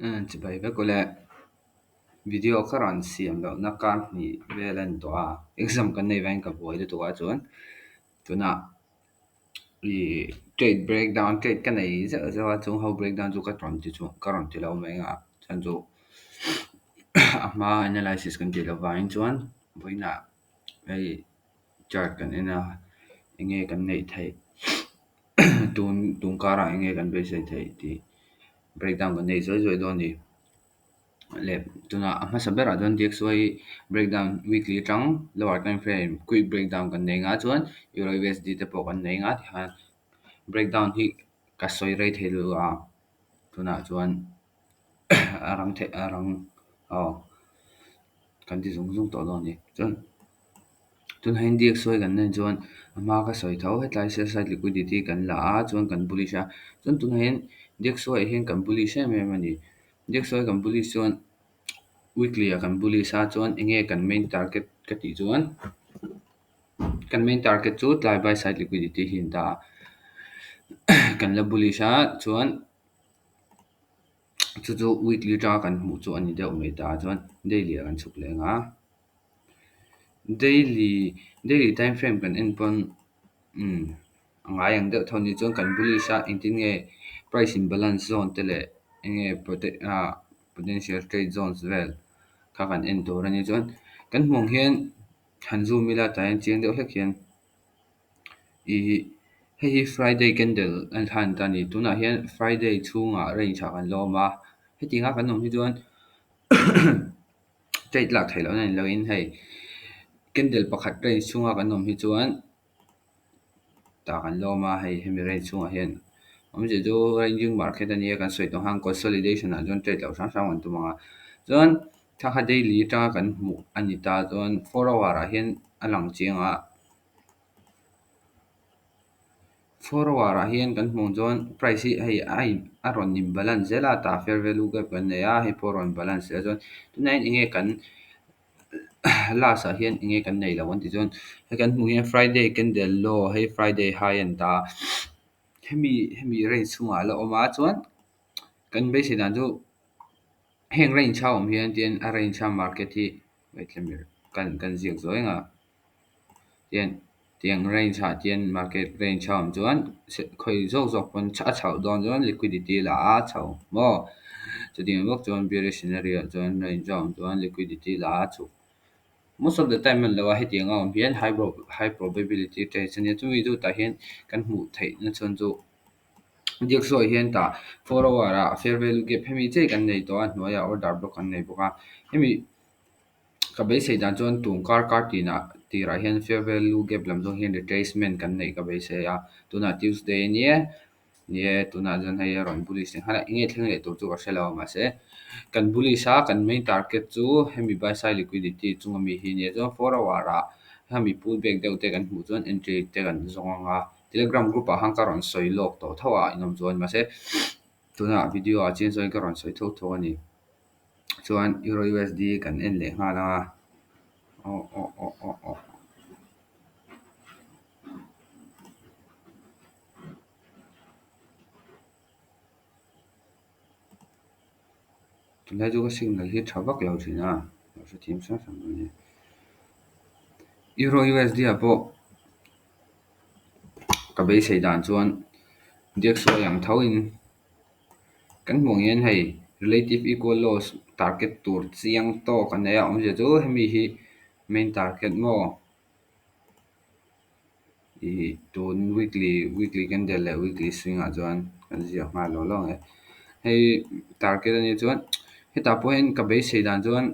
Chibai vek ule. Video ka rawn siam lohna kar hnih vel a ni tawh a, exam kan nei vangin ka buai lutuk a chuan tunah ih trade breakdown trade ka nei zeuh zeuh a chung ho breakdown chu ka rawn ti chhuak ka rawn ti lo mai ang a chuan chu a hma analysis kan tih loh vangin chuan vawiinah hei chart kan en a eng nge kan neih theih tun tun karah eng nge kan beisei theih tih breakdown kan nei zuai zuai dawn a ni. Leh tunah a hmasa berah chuan DXY breakdown weekly atang lower time frame quick breakdown kan nei nga chuan Euro U_S_D te pawh kan nei nga tikhan breakdown hi ka sawi rei thei lo a tunah chuan a rang theih a rang aw kan ti zung zung tawh dawn a ni chuan tunah hian DXY kan en chuan a hma ka sawi tho hetlai sell side liquidity kan la a chuan kan bullish a chuan tunah hian DXY ah hian kan bullish em em a ni DXY kan bullish chuan weekly ah kan bullish a chuan eng nge kan main target ka tih chuan kan main target chu tlai buy side liquidity hi a ni ta a kan la bullish a chuan chu chu weekly atanga kan hmuh chu a ni deuh mai ta chuan daily ah kan chhuk leh ang a daily daily time frame kan en pawn umm a ngai ang deuh tho ni chuan kan bullish a engtin nge price imbalance zone te leh eng nge ah potential trade zones vel kha kan en tur a ni chuan kan hmuh ang hian han zoom ila tah hian chiang deuh hlek hian ih hei hi friday candle a ni ta a ni tunah hian friday chhungah range ah kan la awm a hetiang a kan awm hi chuan trade lak theih loh na ni loin hei candle pakhat range chhunga kan awm hi chuan tah kan la awm a hei hemi range chhungah hian awmzia chu ranging market a nia kan sawi tawh khan consolidation ah chuan trade loh hrang hrang an tum ang a chuan thla kha daily atanga kan hmuh a ni ta chuan 4 hour ah hian a lang chiang a 4 hour ah hian kan hmuh chuan price hi hei a in a rawn in balance zel a tah fair value gap kan nei a hei pawh a rawn balance zel a chuan tunah hian eng nge kan last ah hian eng nge kan nei lo an tih chuan hei kan hmuh hian friday candle low hei friday high a ni ta a hemi hemi range chhungah a la awm a chuan kan beisei dan chu heng range a awm hian tian a range a market hi kan kan ziak zuai ang a tian tiang range ah tian market range a awm chuan khawi zawk zawk pawn a chhoh dawn chuan liquidity la a chho maw chutiang bawk chuan bearish scenario ah chuan range a awm chuan liquidity la a chhuk most of the time a ni lo a hetiang a awm hian high high probability trades a nia chumi chu tah hian kan hmuh theih na chhan chu DXY hian tah 4 hour ah fair value gap hemi chiah kan nei tawh a hnuaiah order block kan nei bawk a hemi ka beisei dan chuan tun kar kar tinah tirah hian fair value gap lam zawng hian retracement kan neih ka beisei a tunah Tuesday a nia nie tunah chuan hei a rawn bullish leh nghal a eng nge thleng leh tur chu ka hre lo a mahse kan bullish a kan main target chu hemi buy side liquidity chunga mi hi nia chuan 4 hour ah hemi pull back deuh te kan hmuh chuan entry te kan zawng ang a telegram group ah khan ka rawn sawi lawk tawh tho a inawm chuan mahse tunah video ah chian chuan ka rawn sawi tho tho a ni. Chuan Euro U_S_D kan en leh nghal ang a aw aw aw aw aw. Tunlai chu ka signal hi tha vak lo thin a ka hrethiam hrang hrang a ni. Euro U_S_D ah pawh ka beisei dan chuan DXY ang tho in kan hmuh ang hian hei relative equal loss target tur chiang tawk a nei a awmzia chu hemi hi main target maw ih tun weekly weekly candle leh weekly swing ah chuan kan ziak nghal lo lo ang e hei target a nih chuan hetah pawh hian ka beisei dan chuan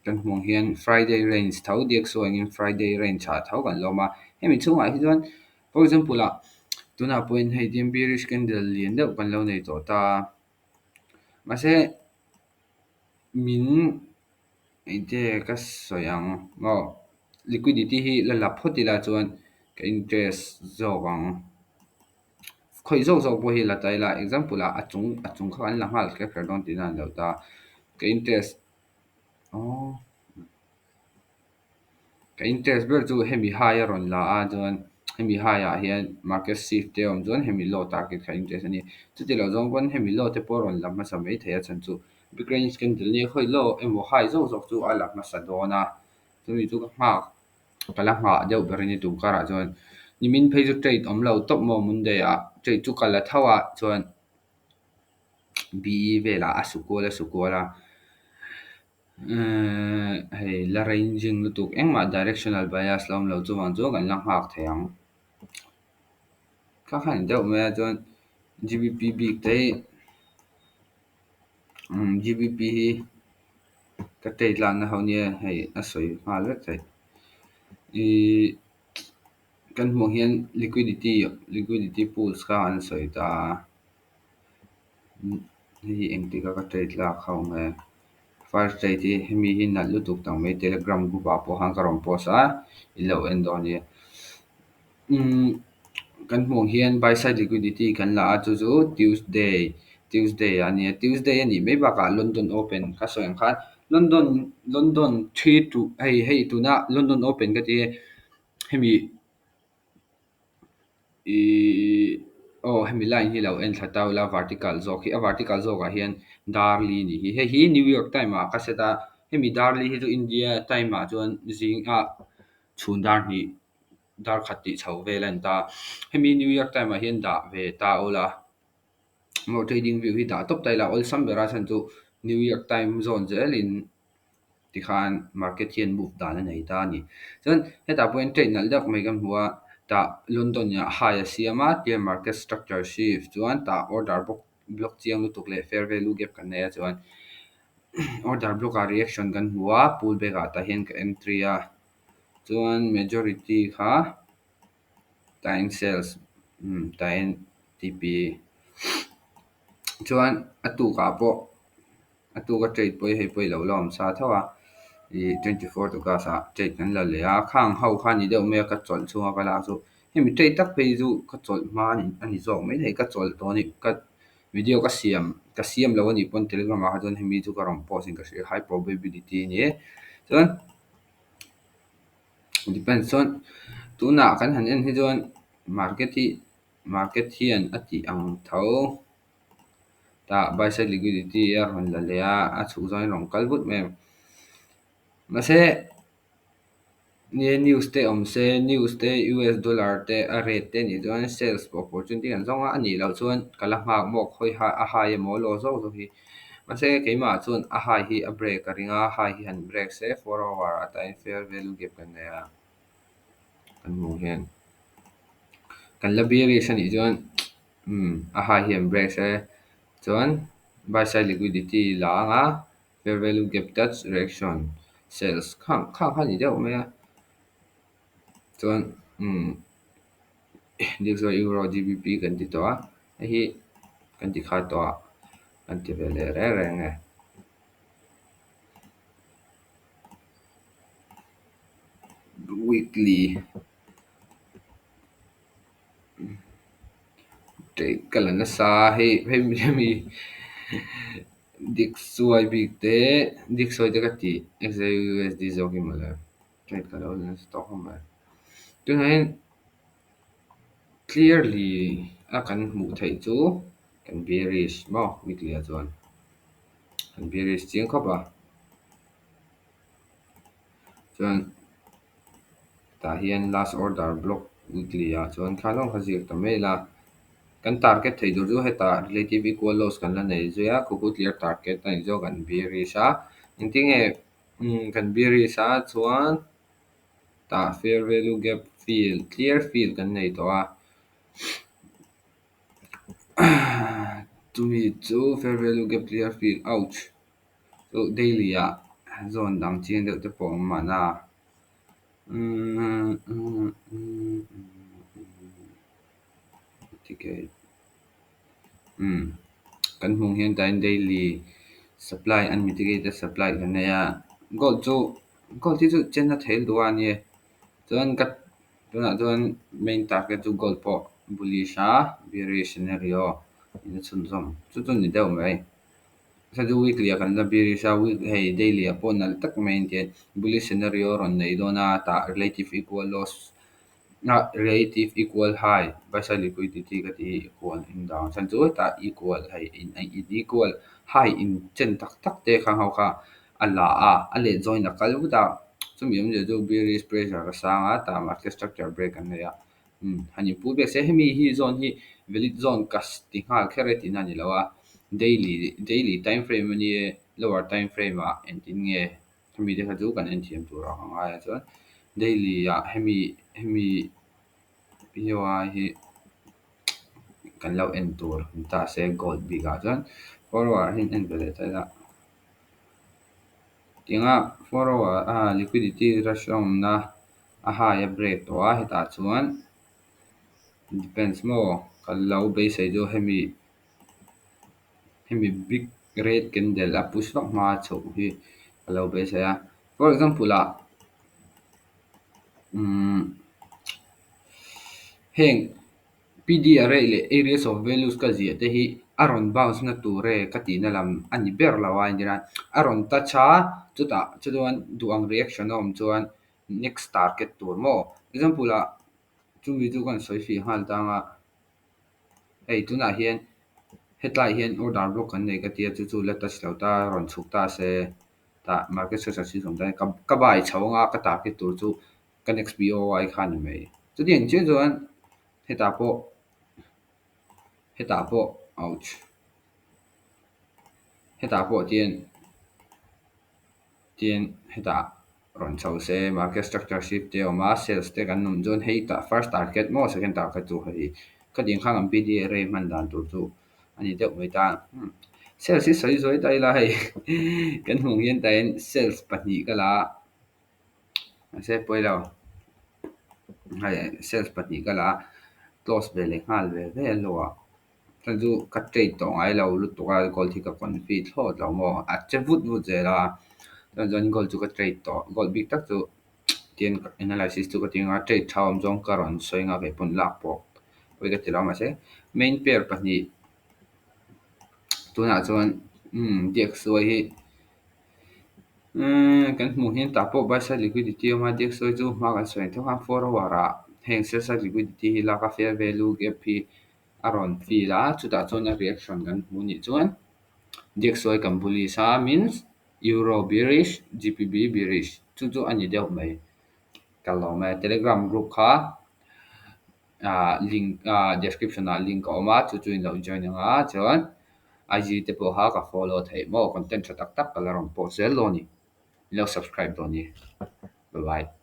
kan hmuh ang hian friday range tho DXY angin friday range ah tho kan lawm a hemi chhungah hi chuan for example ah tunah pawhin hei tian bearish candle lian deuh kan lo nei tawh ta a mahse min engte ka sawi ang maw liquidity hi la la phawt ila chuan ka interest zawk ang khawi zawk zawk pawh hi la ta ila example ah a chung a chung kha kan la nghal kher kher dawn tihna a ni lo ta ka interest aww ka interest ber chu hemi high a rawn la a chuan. Hemi high ah hian market shift te awm chuan hemi low target kha interest ani. Chuti lo zawng pawn hemi low te pawh rawn la hmasa mai thei a chhan chu big range candle nia khawi low emaw high zawk zawk chu a la hmasa dawn a. Chumi chu ka nghak ka la nghah deuh ber ani tum karah chuan nimin phei chu trade awm lo tawp maw Monday ah trade chu ka la tho a chuan BE velah a su kual a su kual a. Hei la ranging lutuk engmah directional bias la awm lo chuwang chu kan la nghak thei ang. Kha khan deuh mai a chuan GBP bik te hi GBP hi ka trade lakna ho nia hei a sawi nghal vek thei. Ihh kan hmuh hian liquidity pools kha an sawi ta a. Hei engtik a ka trade lak ho nge. First trade hi hemi hi nalh lutuk tak mai Telegram group ah pawh khan ka rawn post a in lo en dawn nia. Kan hmuh hian buy side liquidity kan la a chu chu Tuesday ania. Tuesday anih mai bakah London Open ka sawi ang khan London 3 to hei hei tuna London Open ka ti hemi ihh aw hemi line hi lo en thla ta ula vertical zawk hi a vertical zawkah hian dar li ni hi. Hei hi New York time ah ka set a hemi dar li hi chu India time ah chuan zing ah chhun dar hnih dar khat tih chho vel a ni ta. Hemi New York time ah hian dah ve ta ula maw trading view hi dah tawp ta ila awlsam ber a chhan chu New York time zone zelin tikhan market hian move dan a nei ta a ni. Chuan hetah pawh hian trade nalh deuh mai kan hmu a tah London ah high a siam a clear market structure shift chuan tah order block chiang lutuk leh fair value gap kan nei a chuan order block ah reaction kan hmu a pullback ah tah hian ka entry a chuan majority kha tah sales tah hian TP chuan a tukah pawh a tuka trade pawh hi hei pawh i lo la awm sa tho a ih 24 August ah trade kan la leh a khang ho kha ni deuh mai a ka chawlh chhunga ka lak chu hemi trade tak phei chu ka chawlh hma ani zawk mai thei ka chawlh tawh ani ka video ka siam lo anih pawn Telegram ah kha chuan hemi chu ka rawn post in ka hria high probability ani e. Chuan depends chuan tunah kan han en hi chuan market hian a tih ang tho tah buy side liquidity a rawn la leh a a chhuk zawngin rawn kal vut mai ang. Mahse news te awm se news te US dollar te a rate te anih chuan sales opportunity kan zawng a anih loh chuan ka la nghak maw khawi a high emaw low zawk zawk hi. Mahse keimah chuan a high hi a break a ring a high hi han break se 4 hour ah tah hian fair value gap kan nei a kan hmuh hian kan la bearish anih chuan a high hi an break se chuan buy side liquidity la anga fair value gap touch reaction sales khang khang kha ni deuh mai a. Chuan DXY Euro GBP kan ti tawh a hei hi kan ti kha tawh a kan ti ve leh reng reng e. Weekly trade ka la nasa hei hemi DXY bik te DXY te ka ti XAUUSD zawk hi mawle trade ka lo la nasa tawh khawp mai. Tunah hian clearly a kan hmuh theih chu kan bearish maw weekly ah chuan kan bearish chiang khawp a. Chuan tah hian last order block weekly ah chuan kha lawng kha ziak ta mai ila kan target thei tur chu hetah relative equal lows kan la nei zui a khu khu clear target a ni zawk kan bearish a engtinge kan bearish a chuan tah fair value gap fill clear fill kan nei tawh a chumi chu fair value gap clear fill ouch chu daily ah zone dang chiang deuh te pawh a awm mahna. Ticket kan hmuh hian tah hian daily supply unmitigated supply kan nei a gold chu gold hi chu chen a thei lutuk a ania chuan ka tunah chuan main target chu gold pawh bullish a bearish scenario in a chhunzawm chu chu ni deuh mai. Chu weekly ah kan la bearish a week hei daily ah pawh nalh tak mai in tihian bullish scenario rawn nei dawn a tah relative equal lows. Relative equal high buy side liquidity ka tih hi equal in dah ang chhan chu hetah equal hei in equal high in chen tak tak te khang ho kha a la a, a let zawngin a kal vut a, chumi awmzia chu bearish pressure a sang a, tah market structure break an nei a. Han in pull back se hemi hi zone hi valid zone ka ti nghal kher e tihna a ni lo a, daily time frame ania, lower time frame ah engtin nge hemi te kha chu kan en thiam tur a ngai a. Chuan daily ah hemi POI hi kan lo en tur ni ta se gold bik ah chuan 4 hour hian en ve leh ta ila. Tinga 4 hour a liquidity rush a awmna a high a break tawh a, hetah chuan depends maw kan lo beisei chu hemi big red candle a push vak hma chhoh hi ka lo beisei a. For example ah heng P D array leh areas of values ka ziah te hi a rawn bounce na tur e ka tihna lam a ni ber lo a, entirnan a rawn touch a, chutah chuan duh ang reaction a awm chuan next target tur maw. Example ah chumi chu kan sawi fiah nghal tang a, hei tunah hian hetlai hian order block kan nei ka tia, chu chu la touch lo ta, rawn chhuk ta se, tah market structure thil awm ta ka buy chho anga, ka target tur chu ka next P O I kha ni mai. Chutiang chiah chuan hetah pawh, ouch, hetah pawh tian hetah rawn chho se, market structure shift te awm a, sales te kan awm chuan hei tah first target maw, second target chu hei khatiang khan kan P D array hman dan tur chu ani deuh mai ta. Sales hi sawi zuai ta ila, hei kan hmuh hian tah hian sales pahnih ka la a, mahse pawi lo, hei sales pahnih ka la a, close ve leh nghal ve ve a hlawh ah. Chuan chu ka trade tawh ngai lo lutuk a, gold hi ka confi thlawt lo maw, a che vut vut zel a. Chuan chuan gold chu ka trade tawh, gold bik tak chu tian analysis chu ka ti anga, trade tha awm zawng ka rawn sawi anga, kei pawn lak pawh pawi ka ti lo. Mahse main pair pahnih tunah chuan D X Y hi kan hmuh hian tah pawh buy side liquidity awm a. D X Y chu hma kan sawi ang tho khan 4 hour ah heng sell side liquidity hi lak a, fair value gap hi a rawn fill a, chutah chuan a reaction kan hmu nih chuan D X Y kan bullish a, means euro bearish, G B P bearish, chu chu ani deuh mai. Ka lawm e. Telegram group kha link description ah link a awm a, chu chu in lo join anga, chuan I G te pawh kha ka follow theih maw, content tha tak tak ka la rawn post zel dawn ni, in lo subscribe dawn ni. Bye bye.